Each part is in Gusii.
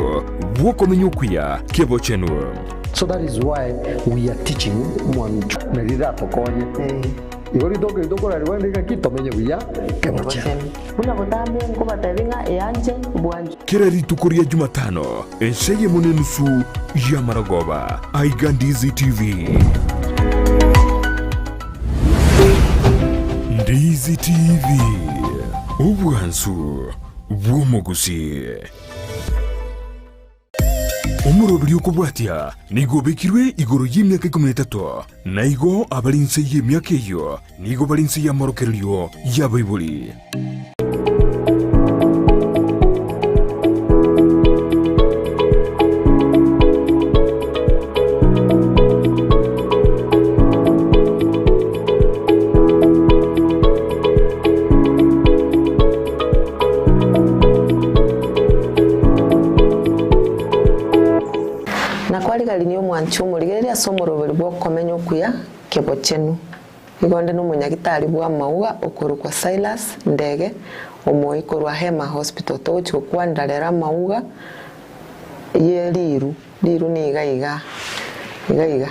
Omoroberio bw'okomenya okuya kebochenu. So that is why we are teaching mwancho na riratokonye igo ritoke ritokorarigwa rinde ng'aki tomenye buya kebochenu. Buna botambe nkobatebia ng'a eanche bwanchwa. Kera rituko ria Jumatano, ensa eyemo na enusu y'amaragoba, aiga Ndizi TV. Ndizi TV, obwansu bw'omogusii. Omoroberi okobwatia nigo obekirwe igoro y'emiaka ikomi na etato, na igo abare inse y'emiaka eyio nigo bare inse y'amorokererio y'abaibori. Na kwariganirie omwanchi omorigereria ase omoroberi bw'okomenya okuya kebochenu. Igo onde nomonyagitari bw'amauga okorokwa Silas Ndege, omoi korwa Hema Hospital. Togochia gokwanera rero amauga ye riru. Riru niga iga iga iga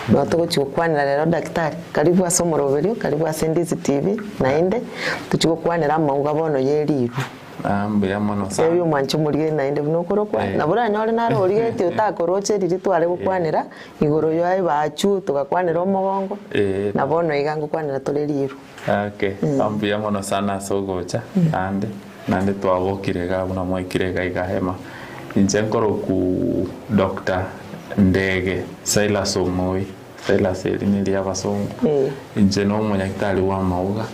nabo togochia gokwanera rero daktari karibu ase omoroberio karibu ase Ndizi TV naende tochie gokwanera amauga bono ye riru. Ah, mbuya mono Tebi sana. omwanchi omorigeri naende buna okorokwa Eh. nabo oranyore naro origetie otakoroche riria tware gokwanera igoro ya ebachu togakwanera omogongo Eh. na bono iga ngokwanera tore riru. Okay, mbuya mono sana ase ogocha naende naende twagokire iga buna mwaikire iga iga hema. Inche nkoroku Doctor Ndege Silas Omoi, Silas eri neria abasongo. Inche na omonyagitari bwa amauga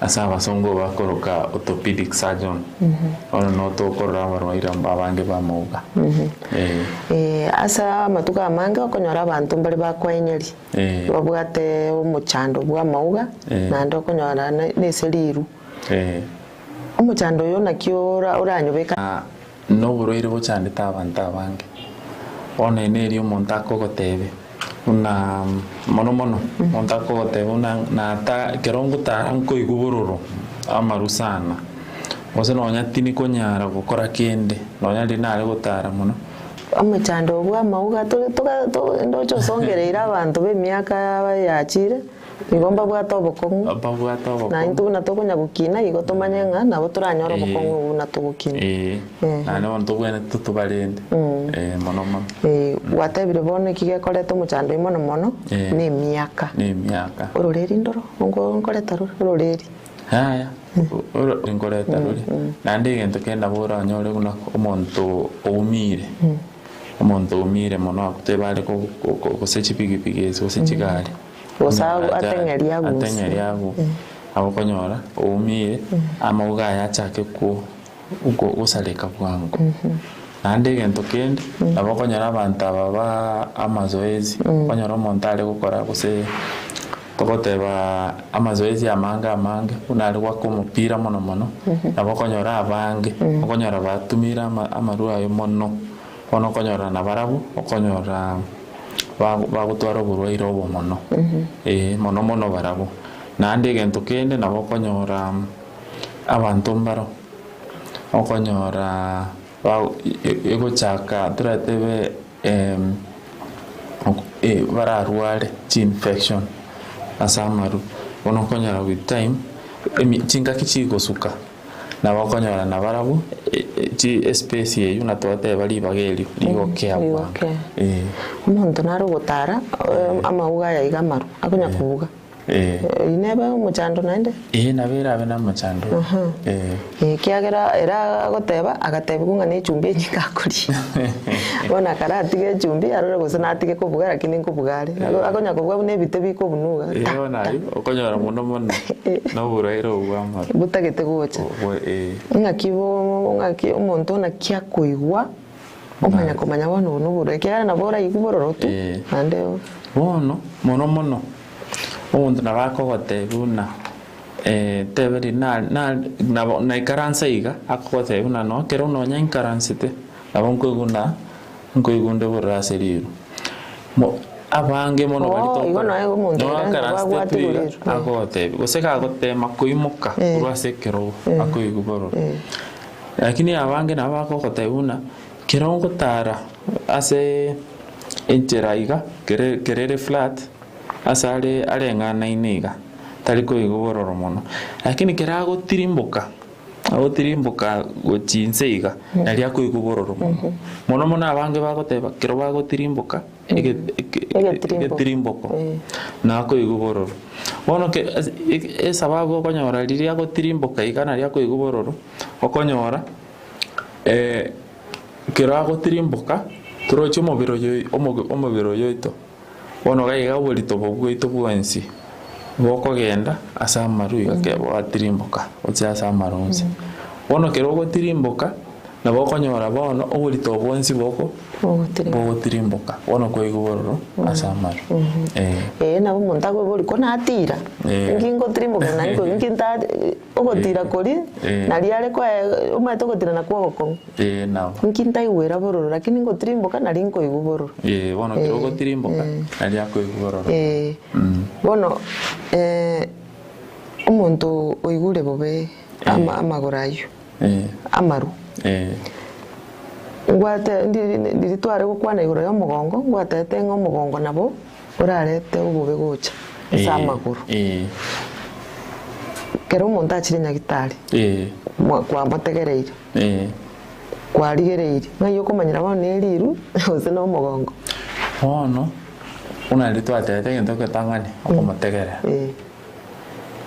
ase abasongo bakoroka orthopedic surgeon. Bono no tokorora abarwaire abange ba amauga. Eh. Ase amatuko amange okonyora abanto mbare bakoenyeria. Babwate omochando bw'amauga, naende okonyora nese riru. Omochando oyo naki oranyobeke? Noborwaire bochandete abanto abange. Bono eye neria omonto akogotebia buna mono mono omonto akogotebia buna nata ekero ngotara nkoigwa bororo amaru sana, gose nonya tindi konyara gokora kende, nonya riria nare gotara mono. Omochando bw'amauga ndoche osongereire abanto b'emiaka yachire, igo mbabwate obokong'u. Mbabwate obokong'u. Na intwe buna tokonya gokina igo tomanye ng'a nabo toranyore obokong'u obwo buna togokina. Ee, naende bono tobwenerete tobarende, mono mono. Gwatebire bono eki gekoreta omochando oyo mono mono, na emiaka. Na emiaka. Ororeri ndoro, nkoreta rore, ororeri. Yaya, oro nkoreta rore, naende egento kende nabo oranyore buna omonto oumire, omonto oumire mono abwo tebare ko- ko- gose chipigipigi ase gose chigari. Gose Onyore acha- ateng'erie agusie. Ateng'erie agwo, nabo okonyora oumire, amauga aye achake ko go- gosareka bwango. Naende egento kende, nabo okonyora abanto aba ba amazoezi, okonyora omonto are gokora gose. Togoteba amazoezi amange amange, buna aria goaka omopira mono mono, nabo okonyora abange, okonyora batumire ama amarwa aye mono, bono okonyora nabarabwo, okonyora bago bagotwara oborwaire obo mono, eh mono mono barabwo. Naende egento kende nabo okonyora abanto mbaro, okonyora bago egochaka toratebe. Bararware chiinfection ase amaru, bono okonyora with time, chingaki chigosuka, nabo okonyora nabarabwo espace eywo na twateba ribaga erio rigokea bwango. Omonto nare ogotara amauga aya iga amaru, akonya kobuga. Eyio nebe omochando naende? Ee, nabo erabe nomochando. Ee. Ekiagera ere agoteba, agatebigwa ng'a nechumbi enyinge akoria. Bono akaratige echumbi arore gose natige kobuga lakini nkobuga are. Akonya kobuga buna ebite bikobunuga Ee, ta bono ta. ayio, okonyora mono mono noborwaire obwo bw'amaru. Botagete gocha. Obwo ee. Ng'aki bo ng'aki omonto naki akoigwa, omanya komanya bono obo noborwaire ekiagera nabo oraigwe bororo tu, Ee. naende. Bono, mono mono. Omonto nabo akogotebia buna tebe riria na na nabo naikaransa iga, akogotebia buna no ekero nonya inkaransete, nabo nkoigwa buna nkoigwa onde bororo ase riru. Mo abange mono baria Oo, igo tokora noe omonto noo ere nabo akaransete abwate tu iga, bororo. akogotebia, gose gagotema koimoka korwa ase ekerogo, akoigwa bororo. Lakini abange nabo bakogotebia buna. Kero ogotara ase enchera iga, kere kere ere flat, ase are areng'anaine iga, tari koigwa bororo mono. Lakini kero agotirimboka, agotirimboka gochia inse iga, naria akoigwa bororo mono. Mono mono abange bagoteba kero bagotirimboka, ege eke Egetirimboko. egetirimboko, Eh. nakoigwa bororo. Bono ke ase eke esababu okonyora riria agotirimboka iga naria akoigwa bororo, okonyora. Ekero agotirimboka, toroche omobere oyo omobere oyo oito, bono iga iga oborito obo bwaito bwensi bokogenda ase amaru iga ekero gwatirimboka gochia ase amaru onsi. Bono ekero ogotirimboka, nabo okonyora bono oborito obo bwensi boko bogotirimboka, bono kwaigwa bororo ase amaru eh. Ee, nabo omonto akoboria, ko natira? Inki ngotirimboka naende nkoigwa inki nta. Ogotira koria nario are koe omanyete ogotira nakwo ogokong'u. Ee nabo. Inki ntaigwera bororo lakini ngotirimboka nario nkoigwa bororo. Ee bono kero ogotirimboka nario akoigwa bororo. Ee bono omonto oigure bobe ama amagoro ayio amaru. Ngwate ndiri ndiri tware gokwana igoro ya omogongo ngwatete ng'a omogongo nabo orarete obobe gocha ase amagoro. Ekero omonto achire nyagitari, kwamotegereire, kwarigereirie, ng'ai okomanyera bono ne riru gose na omogongo. Bono, buna riria twatebete egento egetang'ani, okomotegerera,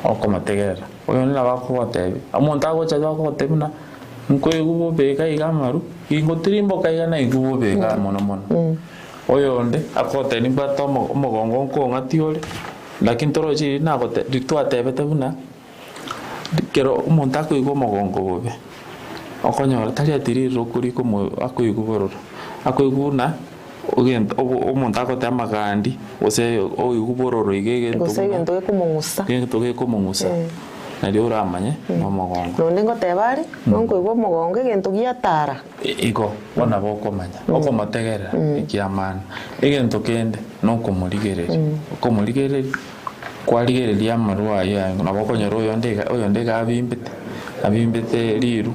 okomotegerera. Oyonde nabo akogotebia, omonto agocha iga akogotebia buna, nkoigwa bobe iga iga amaru, gingotirimboka iga naigwa bobe iga mono mono. Oyonde akogotebia nimbwate omogongo nkong'atia ore, lakini toroche riria nagote riria twatebete buna, ekero omonto akoigwa omogongo bobe, okonyora tari ati riroko rikomo akoigwa bororo, akoigwa buna ogento obo omonto agoteba amagandi, gose oigwa bororo iga egento Gose buna egento gekomong'usa. egento gekomong'usa, nario oramanye na omogongo. Nonde ngoteba are, nonkoigwa omogongo egento giatara. Igo bono nabo okomanya, okomotegerera ekiamana. Egento kende nokomorigereria, okomorigereria, kwarigereria amarwa ayio aye, nabo okonyora oyonde iga oyonde iga abimbete, abimbete riru,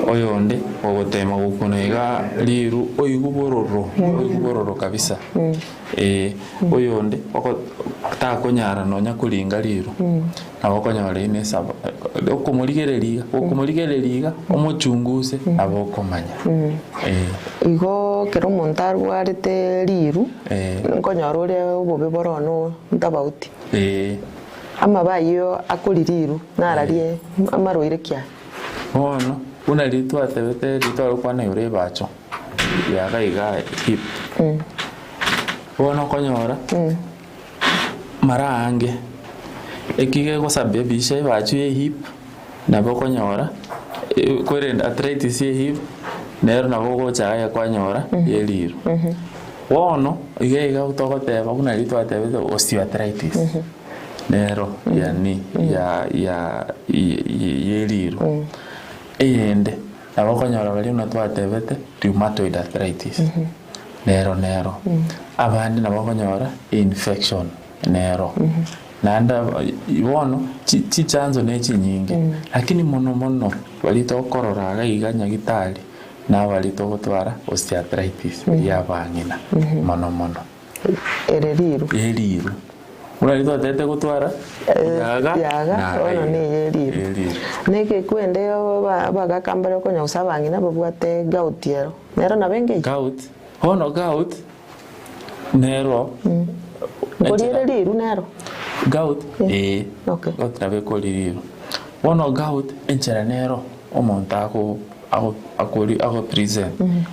oyonde ogotema gokuna igaa riru oigwe bororo, oigwe bororo kabisa eh, oyonde oko takonyara nonya koringa riru. Nabo okonyora eye nesaba, okomorigereria iga, gokomorigereria iga, omochunguse, nabo okomanya. Eh. Igo ekero omonto arwarete riru, Eh. nkonyora ore obobe bore one ntabauti. Eh. Amabe ayio akori riru, nararie amarwaire ki aya? Bono, buna riria twatebete riria tware gokwana igoro y'ebacho, yaga iga hip. Bono okonyora. Mara aange, eki gegosababisha ebachu ye hip nabo okonyora kwerende arthritis ye hip nero nabo ogocha aye kwanyora ye riru. Bono iga iga togoteba buna riria twatebete osteoarthritis nero yani ya ya ye riru. Eyende nabo okonyora baria buna twatebete rheumatoid arthritis. Nero nero. Abande nabo okonyora infection nero. Naende bono chichanzo ne chinyinge, lakini mono mono baria tokorora iga iga nyagitari nabaria togotwara osteoarthritis ya abang'ina mono mono. Ere riru. Ere riru. Buna riria twatebete gotwara yaga Yaga, na bono iga. neye eriru. Ere riru. Neke kwende abagaka mbare okonya gose abang'ina babwate gout ero. Nero nabo engencho. Gout, bono gout nero Nkori ere riru nero. Gout, ee, Okay. gout nabo ekori riru. Bono gout enchera nero omonto ako ako akori ako present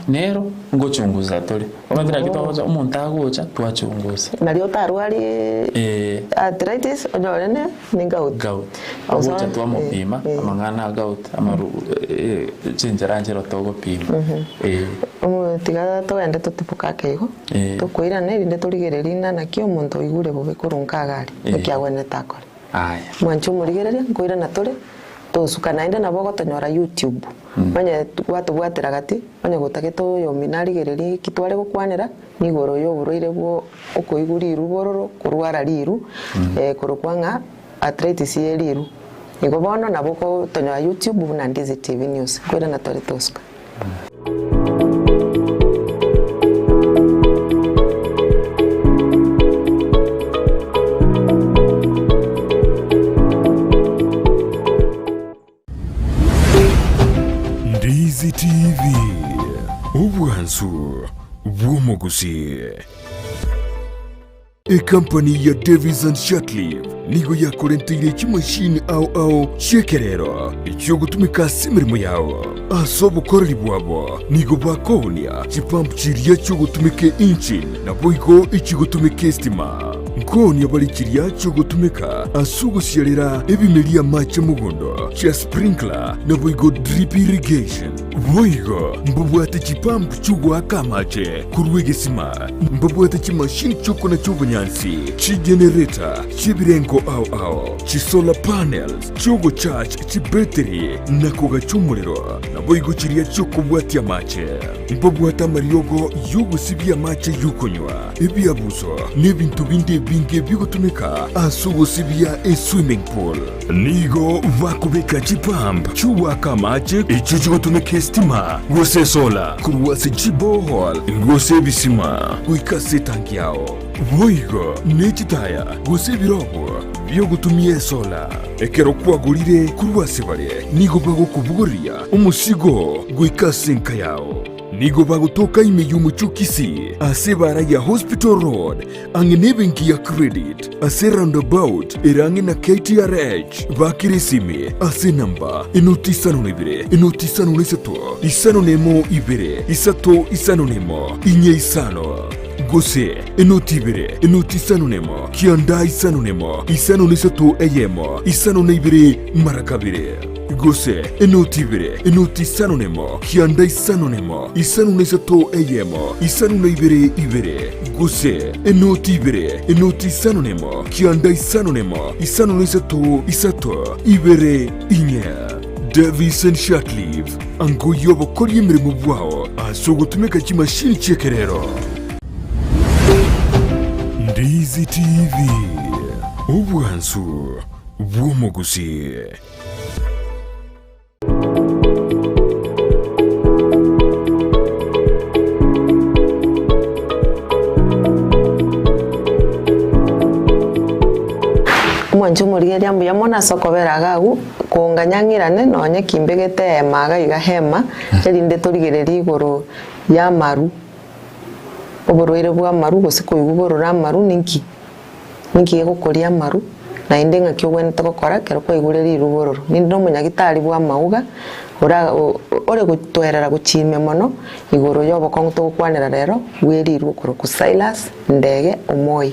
nero ngochunguza tore. Omanyete naki togocha omonto agocha twachunguza. Nario otarwari Ee. arthritis onyore ne ne gout. Gout. Gose Agocha twamopima eh, eh. amang'ana a gout amaru eh, chinchera nchero togopima eh. Omo tiga togende totibuke ake igo, Eh. tokoirana erinde torigererie ring'ana naki omonto oigure bobe korwa nka iga aria, Eh. naki agwenerete akore. Aya. Mwanche omorigereria, nkoirana tore, tosuka naende nabo ogotonyora YouTube, onye gwatobwatera gati, onye gotagete oyomino arigererie eki tware gokwanera, nigoro ya oborwaire bwo okoigwa riru bororo, korwara riru, korokwa ng'a arthritis ye riru. Igo bono nabo okotonyora YouTube buna Ndizi TV News. Nkoirana tore tosuka. Obwansu bw'omogusii. Ekampani ya Davies and Shatliff nigo yakorenteire chimashini ao ao chi'ekerero echiogotumeka ase emeremo yao. Ase obokoreri bwabo nigo bakoonia chipump chiria chiogotumeka engine naboigo echigotumeka estima. Nkoonia bare chiria chiogotumeka ase ogosiarera ebimeria amache mogondo chia sprinkler naboigo drip irrigation. Boigo mbabwate chipump chi'ogoaka amache korwa egesima, mbabwate chimashini chi'okonacha obonyansi, chigenereta chi'ebirengo ao ao, chisolar panels chi'ogocharge chibetiri na kogacha omorero, naboigo chiria chi'okobwatia amache. Mbabwate amariogo y'ogosibia amache y'okonywa, ebiabuso, na ebinto binde ebinge bigotumeka ase ogosibia eswimming pool. Nigo bakobeka chipump chi'ogoaka amache echio chigotumeka esitima gose esola korwa ase chiborehole gose ebisima goika ase etanki yao. Boigo ne chitaya gose ebirobo bi'ogotumia esola. Ekero kwagorire korwa ase bare, nigo bagokobogoreria omosigo goika ase enka yao. Nigo bagotoka ime y'omochie o Kisii ase ebaara ya Hospital Road ang'e nebenki ya Credit ase roundabout ere ang'e na KTRH. Bakire esimi ase enamba enoti isano na ibere enoti isano na isato isano na emo ibere isato isano na emo inye isano gose enoti ibere enoti isano na emo kianda isano na emo isano na isato eyemo isano na ibere mara kabere. Gose enoti ibere, enoti isano nemo, kianda isano nemo, isano na isato eyemo, isano na ibere ibere. Gose enoti ibere, enoti isano nemo, kianda isano nemo, isano na isato isato ibere inye. Davison Shatliff, angoyia obokoria emeremo bwao ase ogotumeka chimashini chi'ekerero. Ndizi TV, obwansu bw'omogusii. Omwanche omorigereria mbuya mono ase okobera iga agwo, konganya ng'irane nonye ki mbegete ehema iga iga hema, erinde torigererie igoro y'amaru, oborwaire bw'amaru gose koigwa bororo amaru ninki. Ninki gegokoria amaru, naende ng'aki ogwenerete gokora ekero kwaigure riruba ororo? Ninde nomonyagitari bw'amauga ora ore gotoerera gochia ime mono igoro y'obokong'u togokwanera rero bwe riru okorokwa Silas Ndege Omoi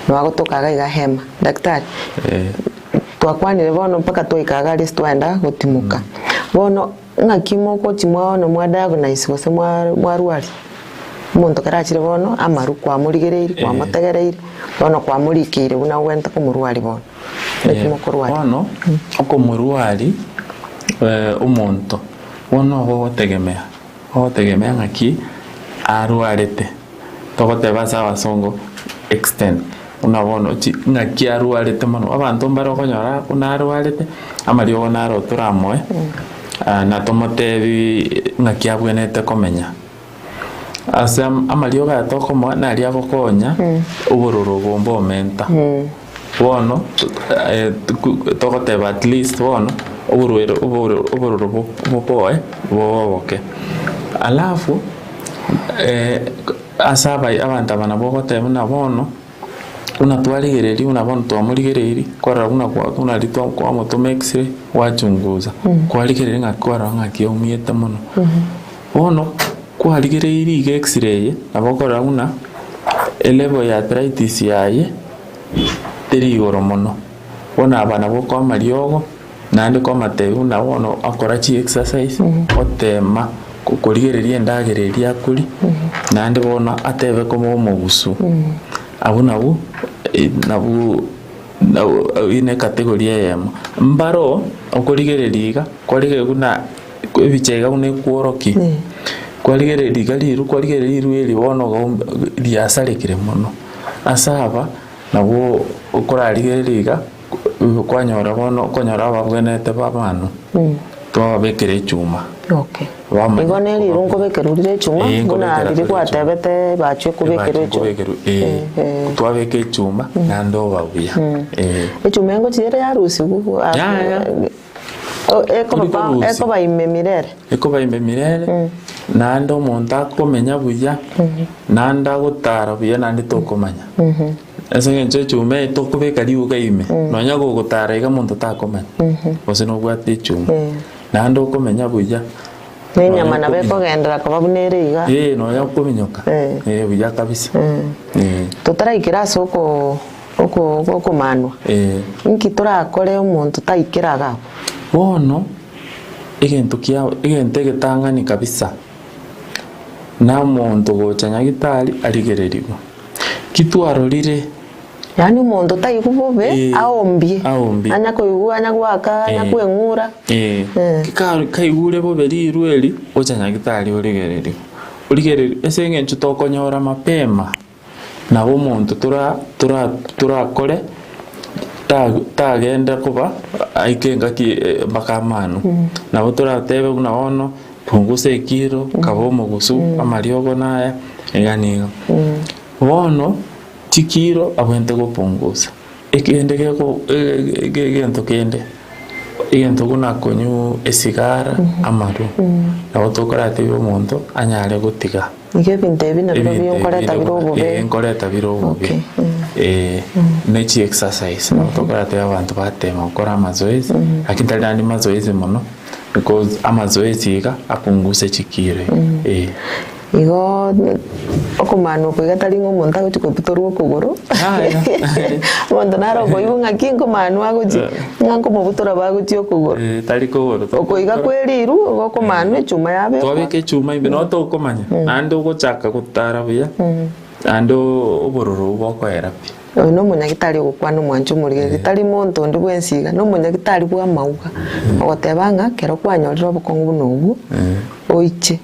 noa agotoka iga iga Hema. Daktari, twakwanire bono mpaka twaika iga aria ase twaenda gotimoka. Bono Ng'aki mogochia mwaona mwa diagnose gose mwarwaria? Omonto ekero achire bono amaru kwamorigereirie kwamotegereire bono kwamorikeire buna ogwenerete komorwaria bono. Naki mokorwaria? Bono okomorwari omonto bono nigo ogotegemea ogotegemea ng'aki arwarete togoteba ase abasongo extent buna bono chi ng'aki arwarete mono abanto mbare okonyora buna arwarete amariogo naro toramoe na tomotebi ng'aki abwenerete komenya. Ase amariogo aya tokomoa naria agokonya obororo obo mbomenta. Bono togoteba at least bono oborwaire obororo boboe bobe oboke. Alafu ase abanto aba nabo ogoteba buna bono. Buna twarigereria, buna bono twamorigereirie, kwarora buna kwa buna riria twa kwamotoma x-ray, gwachunguza, kwarigereria ng'a kwarora ng'aki aumiete mono. Bono kwarigereirie iga x-ray eye, nabo okorora buna elevel ya arthritis yaye teri igoro mono. Bono aba nabo okoa amariogo, naende kwamatebia buna bono akora chi exercise, otema korigereria endagera eria akoria, naende bono atebe koba omogusu. Abwo nabwo nabwo eywo ne ecategory eyemo. Mbaro okorigereria iga, kwarigereria buna ebicha iga buna ekworokia, kwarigereria iga riru kwarigereria riru eri bono iga riasarekire mono. Ase aba, nabwo okorarigereria iga. Kwanyora bono okonyora ababwenerete b'abanto twababekera echuma. Okay. Bamanya Igo ne riru nkobekerwa rire echuma Eh, buna nkobekera riria tore echuma. gwatebete bachwe kobekerwa Ebachwe echuma. nkobekerwa, eh, Eh, eh. twabeka echuma naende oba buya. Eh. Echuma engochi ere yarusigwa Yaya. ekoba Tori korusia. ekoba ime mirere. Ekoba ime mirere. Naende omonto akomenya buya, naende agotara buya naende tokomanya. Ase eng'encho echuma eye tokobeka riuga ime, nonya gogotara iga monto takomanya, gose nobwate echuma. Naende okomenya buya. Na enyama nabo ekogenderera koba buna ere iga. Eh, nonya okominyoka. Eh, buya kabisa. Eh. Totaraikera ase oko oko okomanwa, Eh. inki torakore omonto taikera iga abwo? Bono, egento kia egento egetang'ani kabisa, na omonto gocha nyagitari arigererigwe. Ki twarorire? Yaani omonto taigwa bobe, Eh, aombie, aombie. anya koigwa, anya goaka, anya Eh. kweng'ura. Eh, Eh. ki ka- kaigure bobe rirwe eri, gocha nyagitari origererigwe. Origererigwe ase eng'encho tokonyora mapema, nabo omonto tora tora torakore ta tagende koba aike engaki eh, mpaka amanu. Nabo toratebe buna bono, pungusa ekiro, kaba omogusu, amariogo naya, iga nigo. Bono, chikiro abwenerete gopungusa, ekende geko egento kende, egento buna konywa esigara, amarwa, nabo tokoratebia omonto anyare gotiga. Iga ebinto ebi nabirobio Ebinto ebi nkoreta bire obobe. eh, nkoreta bire obobe. Okay, Eh, ne chi exercise, nabo tokoratebia abanto batema gokora amazoezi, lakini tari naende mazoezi mono, because amazoezi iga apunguse chikiro eh. Igo okomana oko iga tari ng'a omonto agochia kobutorwa okogoro, Yaya. omonto nare okoigwa ng'aki nkomanwa agochia, ng'a nkomobutora bagochia okogoro. Eh, tari kogoro Oko iga kweriirwe, igo okomanwa echuma yabekwa. Twabeka echuma ime nabo tokomanya, naende ogochaka gotara buya, naende obororo obwo bokoera pi. Oyo nomonyagitari ogokwana omwancho omorigereria, tari monto onde bwensi iga, nomonyagitari bw'amauga, ogoteba ng'a ekero kwanyorire obokong'u buna obwo, oiche.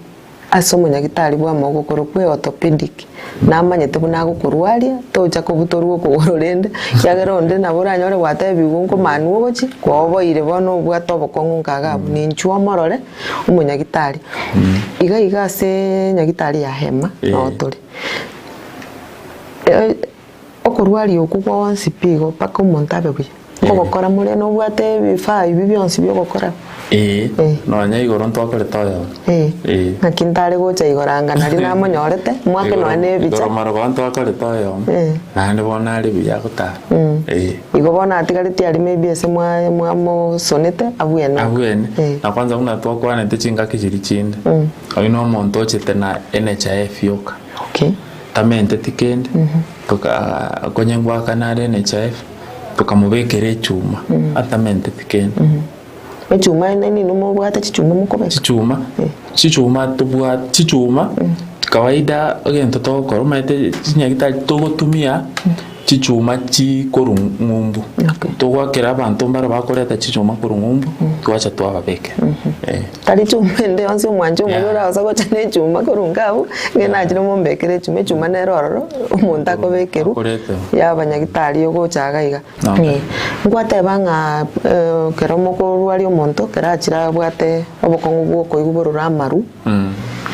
Ase omonyagitari bw'amauga okorokwa orthopedic, namanyete buna agokorwaria, tocha kobutorwa okogoro rende, ekiagera onde nabo oranyore gwatebigwe nkomanwa ogochia, kwaoboire bono obwate obokong'u nka iga abwo, ninchuo omorore omonyagitari. Iga iga ase nyagitari ya Hema noo tore. Okorwaria okwo gwonsi pi igo mpaka omonto abe buya. Nkogokora more nobwate ebifaa ebi bionsi biogokora. Ee, Eh. nonya igoro ntwakorete oyomo. Eh, Eh. naki ntare gocha igoro anga nario namonyorete, mwake Igoro- nonya na ebicha. Igoro marogoba ntwakorete oyomo, Eh. naende bono are buya agotara. Eh. Igo bono atigareti aria maybe ase mwa mwamosonete abwene. Abwene, Eh. na kwanza buna twakwanete chingaki chiria chinde, oyio na omonto ochete na NHIF yoka. Okay. Tamenteti kende, toka konya ngoakana are NHIF, tokamobekera echuma, atamenteti kende. Echuma ene nini mobwate chichuma mokobeka? Chichuma, chichuma tobwate chichuma, kawaida egento togokora omanyete chinyagitari togotumia chichuma chikorwa ng'umbu. Okay. Togoakera abanto mbaro bakoreta chichuma korwa ng'umbu, twacha twababekera. Eh. Tari chuma ende yonsi omwanche omobe Yeah. oragosa gocha na echuma korwa nka abwo, ng'e nachire mombekere echuma, echuma nere ororo, omonto akobekerwa, Akoretwa. ya abanyagitari ogocha iga iga. Okay. Eh, ngwateba ng'a ekero mokorwaria omonto, ekero achire abwate obokong'u bwa okoigwa bororo amaru,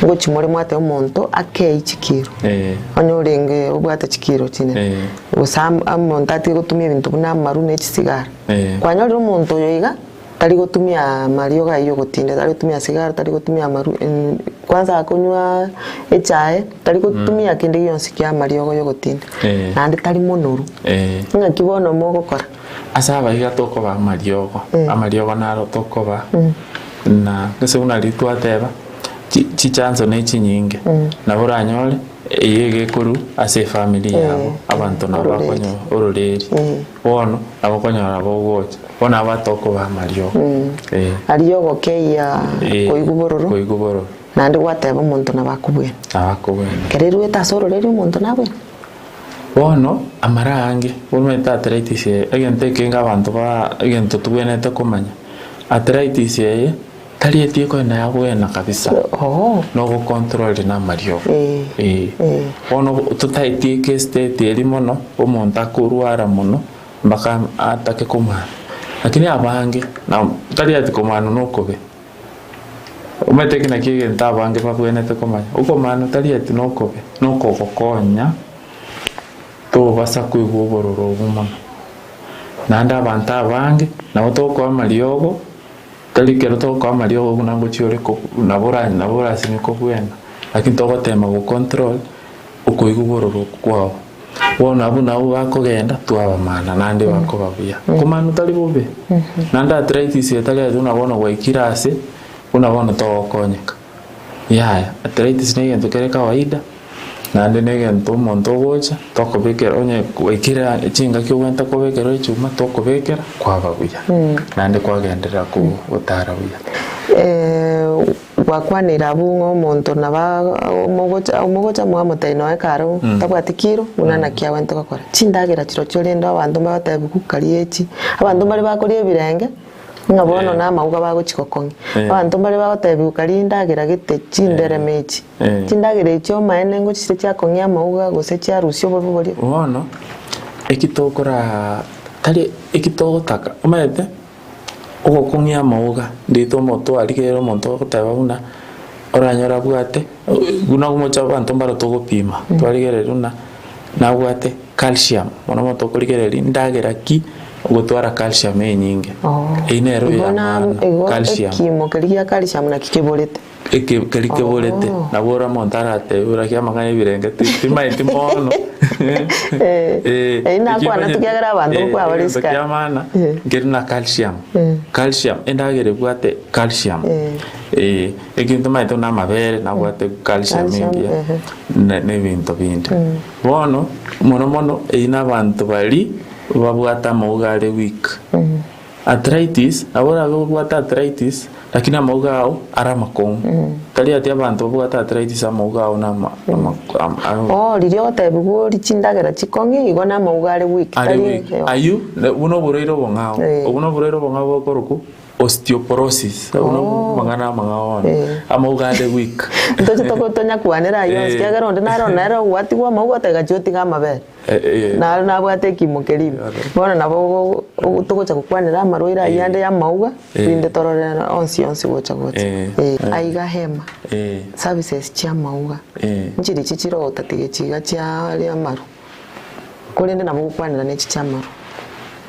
ngochia more mwateba omonto akei chikiro, Eh. onye orenge obwate chikiro chinene, Eh. gose am- omonto atige gotumia ebinto buna amaru na echisigara. Eh. Kwanyorire omonto oyo iga. Tari gotumia amariogo ayio ogotinda, tari gotumia sigara, tari gotumia amaru kwanza akonywa echae, tari gotumia kende gionsi kia amariogo ya ogotinda, Eh. naende tari monoru. Eh. Ng'aki bono mogokora? Ase abaiga tokoba amariogo, amariogo naro tokoba, na gose buna riria twateba, chi- chichanso ne chinyinge, nabo oranyore eye egekorwa ase efamiri yabo, abanto nabo Ororeri. bakonyo ororeri, bono nabo okonyora bogocha. Bono aba tokoba amariogo. Eh. Aria ogokeyia Eh, koigwa bororo, Koigwa bororo. naende gwateba omonto nabo akobwena. Nabo akobwena. Ekero eruete ase ororeri omonto nabwene. Bono amara aange, omanyete arthritis eye, egento ekenge abanto ba egento tobwenerete komanya, arthritis eye, tari eti ekoenda yabwena kabisa. Oo. Nogocontrol na amariogo. Eh. Eh. Eh. Bono totaeti eke estate eria mono, omonto akorwara mono, Mpaka atake komana. Lakini abange na tari ati komana nokobe. Omanyete eki nakio egento abange babwenerete komanya. Okomana tari ati nokobe, nokogokonya tobasa koigwa obororo obwo mono. Naende abanto abange nabo tokoa amariogo. Tari ekero togokoa amariogo buna ngochia ore ko nabo ora nabo orasinye kobwena, lakini togotema go control okoigwa bororo okwo kwao. Bono abwo nabwo bakogenda twabamana naende bakoba buya. Komanu tari bobe, naende arthritis etari ase buna bono gwaikire ase, buna bono togokonyeka. Yaya, arthritis na egento kere kawaida, naende na egento omonto ogocha tokobekera onye gwaikire chingaki obwenerete kobekerwa echuma tokobekera kwaba buya, naende kwagenderera gotara buya. Gwakwanire abwo ng'a omonto nabo omogocha omogocha mwamotebia noe kare tabwati kiro buna naki agwenerete gokora. Chindagera chirochio rende abanto mbagotebiwa karia echi, abanto mbare bakoria ebirenge. Ng'a bono namauga bagochia gokong'ia. Abanto mbare bagotebiwa karia endagera gete chinderema echi. Chindagera echi omaene ngochire chiakong'ia amauga gose chiarusia obobe boria. Bono eki tokoraa tari eki togotaka omanyete ogokong'ia amauga ndito omotwarigerere omonto ogoteba buna oranyore abwate buna omocha abanto mbaro togopima twarigereria buna nabwate calcium mono mono tokorigereria ndagera ki ogotwara calcium enyinge eyio nero Igo ya na maana igo calcium. ekimo keria gia calcium naki keborete. Eke keri keborete nabo ore omonto aratebe oraki amang'ana ebirenge ti- timaeti mono Eh, eyio nakwana ekio ekiagera abanto nkoa bare egento isiko. kia maana nkeri na calcium calcium endagera ebwate calcium eh egento omanyete buna amabere nabwate calcium Calcium, engiya ehe. na na ebinto binde. Bono mono mono eyio na abanto baria babwate amauga are weak. Arthritis, nabo orabe obwate arthritis lakini amauga ao are amakong'u. Tari ati abanto babwate arthritis amauga ao na ama ama ama Oo riria ogotebiwa orie chindagera chikong'u igo na amauga are weak are tari weak. Ayio buna oborwaire obong'ao, obwo na oborwaire obong'ao bokorokwa Osteoporosis, abwo nabwo amang'ana amang'ao bono, amauga are weak. Ntoche toko tonyakwanera ayio onsi, ekiagera onde naro nere ogwatigwa amauga oteba gachia otige amabere. Naro nabwate ekimo keria ime. Bono nabo ogo togocha gokwanera amarwaire ayio ande ya amauga, rinde torore onsi onsi gocha gocha. Aiga hema, services chia amauga, nchirichi chire ogotatiga echi iga chia aria amaru, korende nabo ogokwanera na echi chia amaru.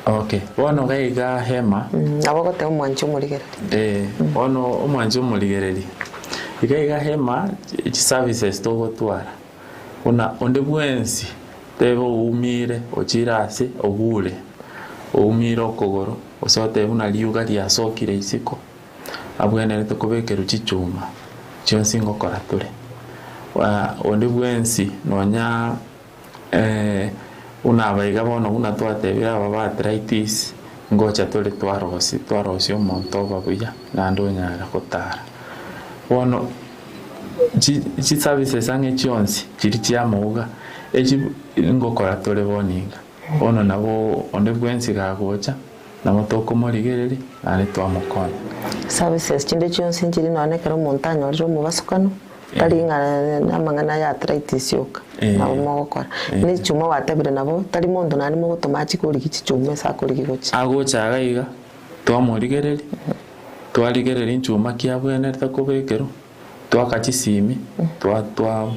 Okay, bono iga iga hema. Nabo ogoteba omwanchi omorigereri. Eh, bono omwanchi omorigereri. Iga iga hema, chiservices togotwara, buna onde bwensi tebe oumire ochire ase ogure, oumire okogoro, gose otebe buna riuga riasokire isiko, abwenerete kobekerwa chichuma, chionsi ngokora tore. Onde bwensi nonya. Buna aba iga bono buna twatebire aba ba arthritis, ngocha tore twarosia twarosia omonto oba buya naende onyare gotara. Bono chi chiservices ang'e chionsi chiria chia amauga, echi ngokora tore bono iga. Bono nabo onde bwensi gagocha, nabo tokomorigereria naende twamokonya. Services chinde chionsi nchiri nonya ekero omonto anyorire omobasukano. Tari ng'a namang'ana ya arthritis yoka, nabo mogokora. Ne chichuma gwatebire nabo, tari monto naende mogotoma achie korigia chichuma ase akorigia gochia. Agocha iga iga, twamorigereria, twarigereria nchuma ki abwenerete kobekerwa, twaka chisimi, twa twa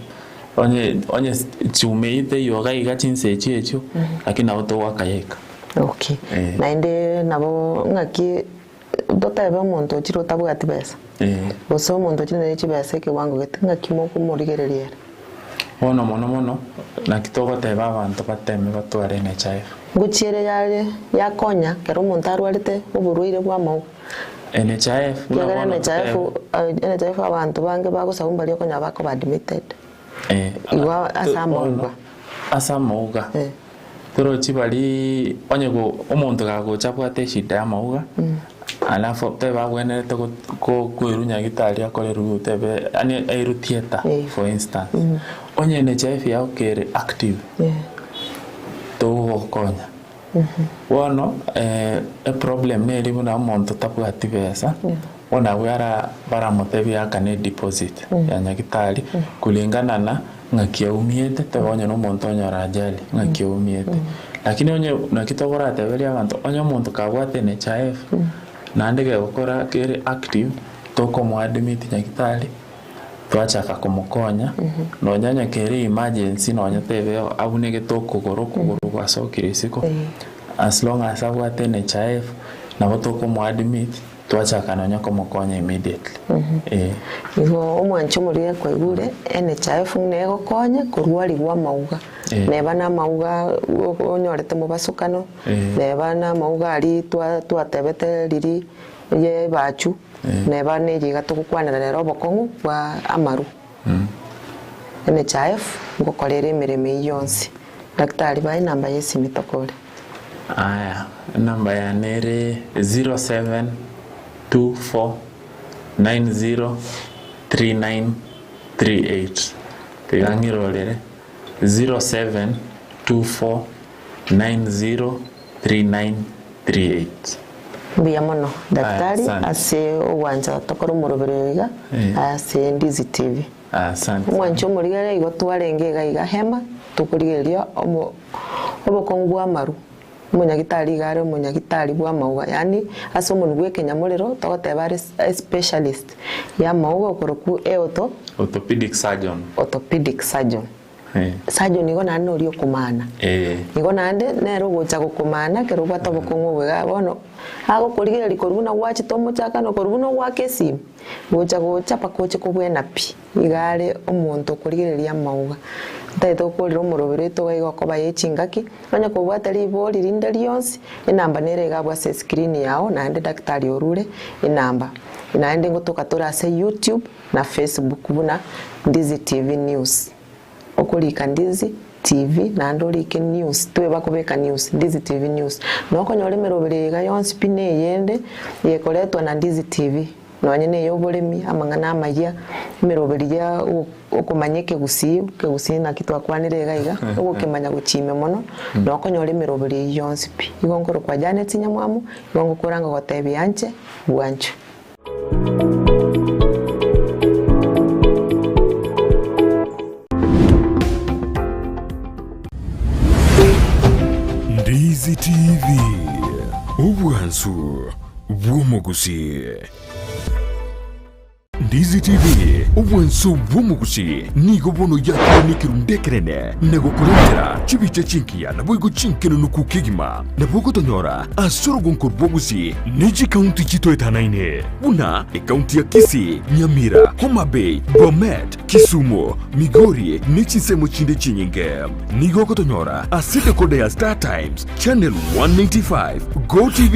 onye onye chuma eyio teiyo iga iga chinsa echio echio, lakini nabo togoaka yaika. Okay. Naende nabo ng'aki Totebe omonto ochire otabwati besa, gose omonto ochire ne chibesa ekewango gete, ng'aki mokomorigereria ere? Bono mono mono, naki togoteba abanto bateme batware NHIF. Ngochia ere yare yakonya ekero omonto arwarete oborwaire bw'amauga. NHIF buna Ekiagera bono NHIF, totebe. NHIF abanto bange bagosaba mbaria okonyora bakoba admitted. Igo ase amauga. Ase amauga. Torochi baria onye go omonto gagocha abwate eshida ya amauga, alafu tebe abwenerete go ko koirwa nyagetari akorerwe tebe yaani airwe theatre for instance, onye NHIF yago kere active, togogokonya. Bono eproblem neri buna omonto tabwati besa, bono abwo ara baramotebie aakane edeposit ya nyagetari kulingana na Ng'aki aumiete, teba onye nomonto onyora ajali, ng'aki aumiete. Lakini onye naki tokorateberia abanto, onye omonto kabwate NHIF, naende gegokora kere active, tokomoadmit nyagitari, twachaka komokonya, nonya onye kere emergency nonya tebe abunegete okogoro, okogoro gwasokire isiko, as long as abwate NHIF, nabo tokomoadmit. Twachaka nonya komokonya immediately. Eh. Igo omwanchi omorigia kwaigure, NHIF ng'a egokonye korwarigwa amauga. Eh. Neba na amauga onyorete mobasokano, Eh. neba na amauga aria twa twatebete riria ye ebachu, Eh. neba na eye iga togokwanera rero obokong'u bwa amaru. NHIF ngokora ere emeremo eyio yonsi. Daktari bae enamba ya esimi tokore. Aya, enamba yane ere 0724903938. Tiga ng'irorere, 0724903938. Mbuya mono Daktari Asante. ase ogwancha tokore omoroberi oyo iga Eh. ase Ndizi TV. Asante. Omwanchi omorigereria igo twarenge iga iga hema tokorigereria omo obokong'u bwa amaru omonyagitari iga are omonyagitari bwa amauga yaani ase omonwe bwa ekenyamorero togoteba are especialist ya amauga okorokwa eortho Orthopedic surgeon. orthopedic surgeon. Eh. Surgeon igo naende noria okomana. Eh. Igo naende nere ogocha gokomana ekero obwate obokong'u obo igaa bono, agokorigereria korwa buna gwachete omochakano korwa buna ogoaka esimi, gocha gocha mpaka oche kobwena pi, iga are omonto okorigereria amauga. Ntagete gokorera omoroberi oito iga iga okoba ye chingaki, onye kobwate ribori rinde rionsi, enamba nere iga abwo ase escreen yago naende daktari orure enamba. Naende ngotoka tore ase YouTube na Facebook buna Ndizi TV News. Okorika Ndizi TV naende orike News, toeba kobeka News, Ndizi TV News. Nokonyora emeroberi eye iga yonsi pi na eyende yekoretwa na Ndizi TV, nonye na eyoboremi, amang'ana amayia, emeroberi ya okomanya ekegusii, ekegusii naki twakwanire iga iga, ogokemanya gochia ime mono, nokonyora emeroberi eyio yonsi pi. Igo nkorokwa Janet Nyamwamu, igo ngokora ngogotebia anche bwanchwe. Ndizi TV, obwansu bw'omogusii. Ndizi TV, obwansu bw'omogusii nigo bono yakire nekerundu ekenene na gokorentera chibicha chingiya naboigo chinkenenuku kegima. Nabo ogotonyora ase orogonko rw'Ogusii ne chikaunti chitoetanaine, buna ekaunti ya Kisii, Nyamira, Homa Bay, Bomet, Kisumu, Migori ne chinsemo chinde chinyinge. Nigo ogotonyora ase decoder ya Star Times, channel 195, GoTv.